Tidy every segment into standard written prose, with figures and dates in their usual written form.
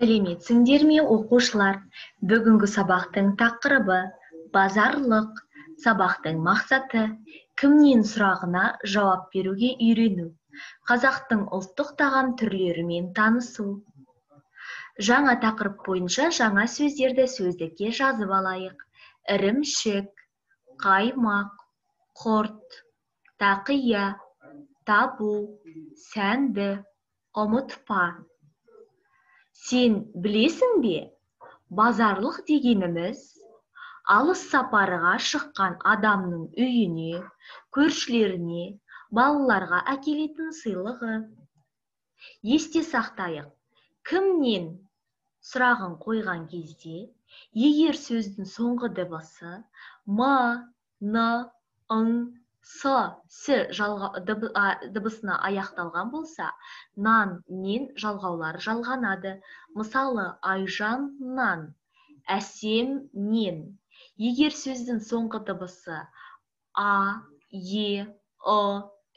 Сәлеметсіңдер ме, оқушылар? Бүгінгі сабақтың тақырыбы базарлық. Сабақтың мақсаты кімнен сұрағына жауап беруге үйрену, қазақтың ұлттық тағам түрлерімен танысу. Жаңа тақырып бойынша жаңа сөздерді сөздікке жазып алайық. Ірімшік, қаймақ, құрт, тақия, табу, сәнді, ұмытпа. Сен білесің бе, базарлық дегеніміз алыс сапарға шыққан адамның үйіне, көршілеріне, балаларға әкелетін сыйлығы. Есте сақтайық, кімнен сұрағын қойған кезде, егер сөздің соңғы дыбысы м, н, ң, с, с дыбысына аяқталған болса, нан, нен жалғаулары жалғанады. Мысалы, Айжан нан, Әсем нен. Егер сөздің соңғы дыбысы а, е, ы,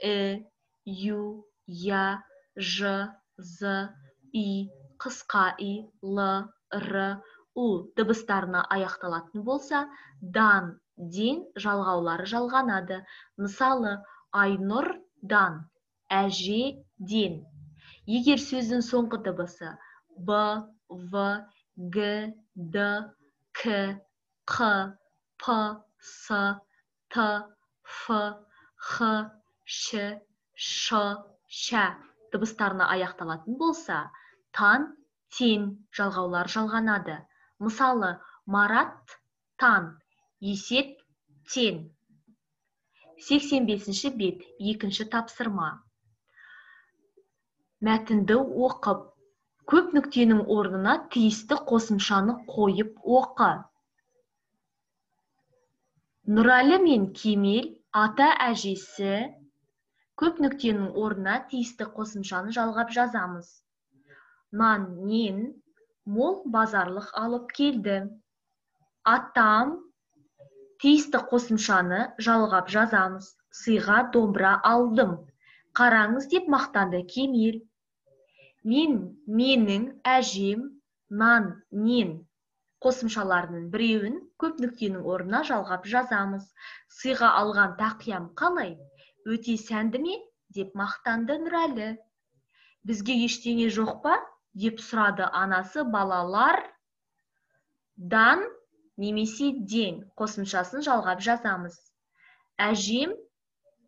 і, ю, я, ж, з, и, қысқа и, л, р, у дыбыстарына аяқталатын болса, дан, ден жалғаулары жалғанады. Мысалы, Айнұрдан, әжеден. Егер сөздің соңғы дыбысы б, в, г, д, к, қ, п, с, т, ф, х, ш, ш, ша дыбыстарына аяқталатын болса, тан, тен жалғаулары жалғанады. Мысалы, Марат тан, Есет тен. 85-ші бет, екінші тапсырма. Мәтінді оқып, көп нүктенің орнына тиісті қосымшаны қойып оқы. Нұрәлі мен Кемел ата әжесі көп нүктенің орнына тиісті қосымшаны жалғап жазамыз. Нан, нен мол базарлық алып келді. Атам тиісті қосымшаны жалғап жазамыз. Сыйға домбыра алдым. Қараңыз деп мақтанды Кемел. Мен, менің әжем нан, нен қосымшаларының біреуін көп нүктенің орнына жалғап жазамыз. Сыйға алған тақиям қалай? Өте сәнді ме? Деп мақтанды Нұрәлі. Бізге ештеңе жоқ па? Деп сұрады анасы. Балалар дан немесе ден қосымшасын жалғап жазамыз. Әжем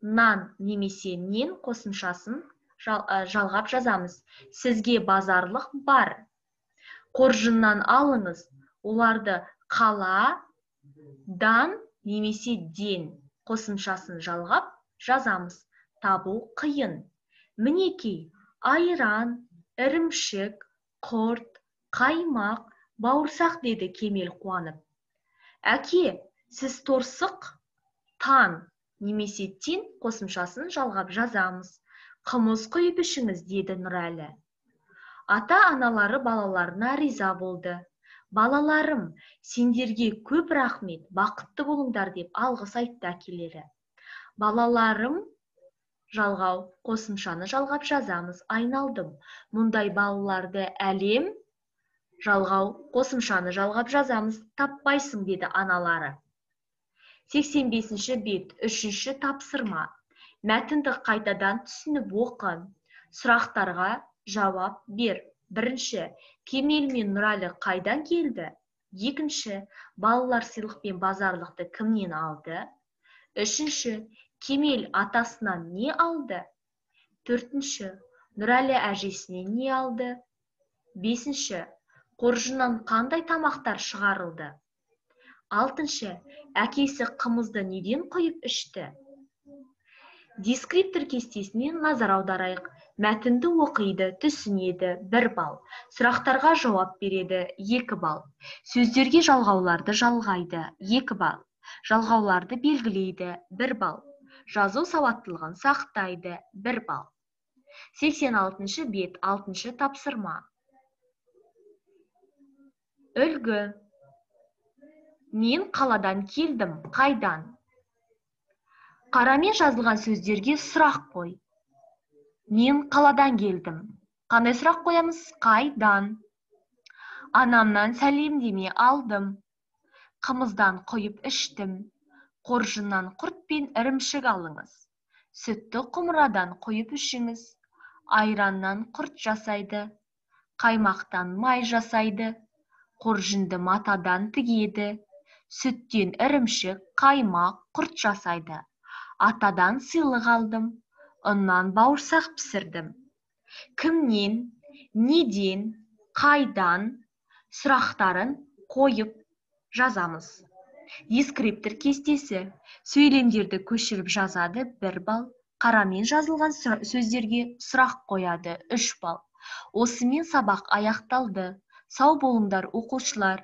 нан немесе нен қосымшасын жалғап жазамыз. Сізге базарлық бар. Қоржыннан алыңыз. Оларды қала, дан немесе ден қосымшасын жалғап жазамыз. Табу қиын. Мінекей, айран, ірімшік, құрт, қаймақ, бауырсақ деді Кемел қуанып. Әке, сіз торсық, тан немесе тен қосымшасын жалғап жазамыз. Қымыз құйып ішіңіз, деді Нұрәлі. Ата-аналары балаларына риза болды. Балаларым, сендерге көп рахмет, бақытты болыңдар деп алғыс айтты әкелері. Балаларым жалғау қосымшаны жалғап жазамыз. Айналдым. Мұндай балаларды әлем жалғау қосымшаны жалғап жазамыз. Таппайсың, деді аналары. 85-ші бет, 3-ші тапсырма. Мәтінді қайтадан түсініп оқы. Сұрақтарға жауап бер. Бірінші, Кемел мен Нұрәлі қайдан келді? Екінші, балалар сыйлық пен базарлықты кімнен алды? Үшінші, Кемел атасынан не алды? Төртінші, Нұрәлі әжесінен не алды? Бесінші, қоржыннан қандай тамақтар шығарылды? Алтыншы, әкесі қымызды неден құйып ішті? Дескриптор кестесіне назар аударайық. Мәтінді оқиды, түсінеді, 1 балл. Сұрақтарға жауап береді, 2 балл. Сөздерге жалғауларды жалғайды, 2 балл. Жалғауларды белгілейді, 1 балл. Жазу сауаттылығын сақтайды, 1 балл. 86-шы бет, 6-шы тапсырма. Үлгі. Мен қаладан келдім, қайдан? Қарамен жазылған сөздерге сұрақ қой. Мен қаладан келдім. Қандай сұрақ қоямыз? Қайдан? Анамнан сәлемдеме алдым. Қымыздан құйып іштім. Қоржыннан құрт пен ірімшік алыңыз. Сүтті құмырадан құйып ішіңіз. Айраннан құрт жасайды. Қаймақтан май жасайды. Қоржынды матадан тігеді. Сүттен ірімшік, қаймақ, құрт жасайды. Атадан сыйлық алдым. Ұннан бауырсақ пісірдім. Кімнен, неден, қайдан сұрақтарын қойып жазамыз. Дескриптор кестесі. Сөйлемдерді көшіріп жазады 1 балл. Қарамен жазылған сөздерге сұрақ қояды 3 балл. Осымен сабақ аяқталды. Сау болыңдар, оқушылар.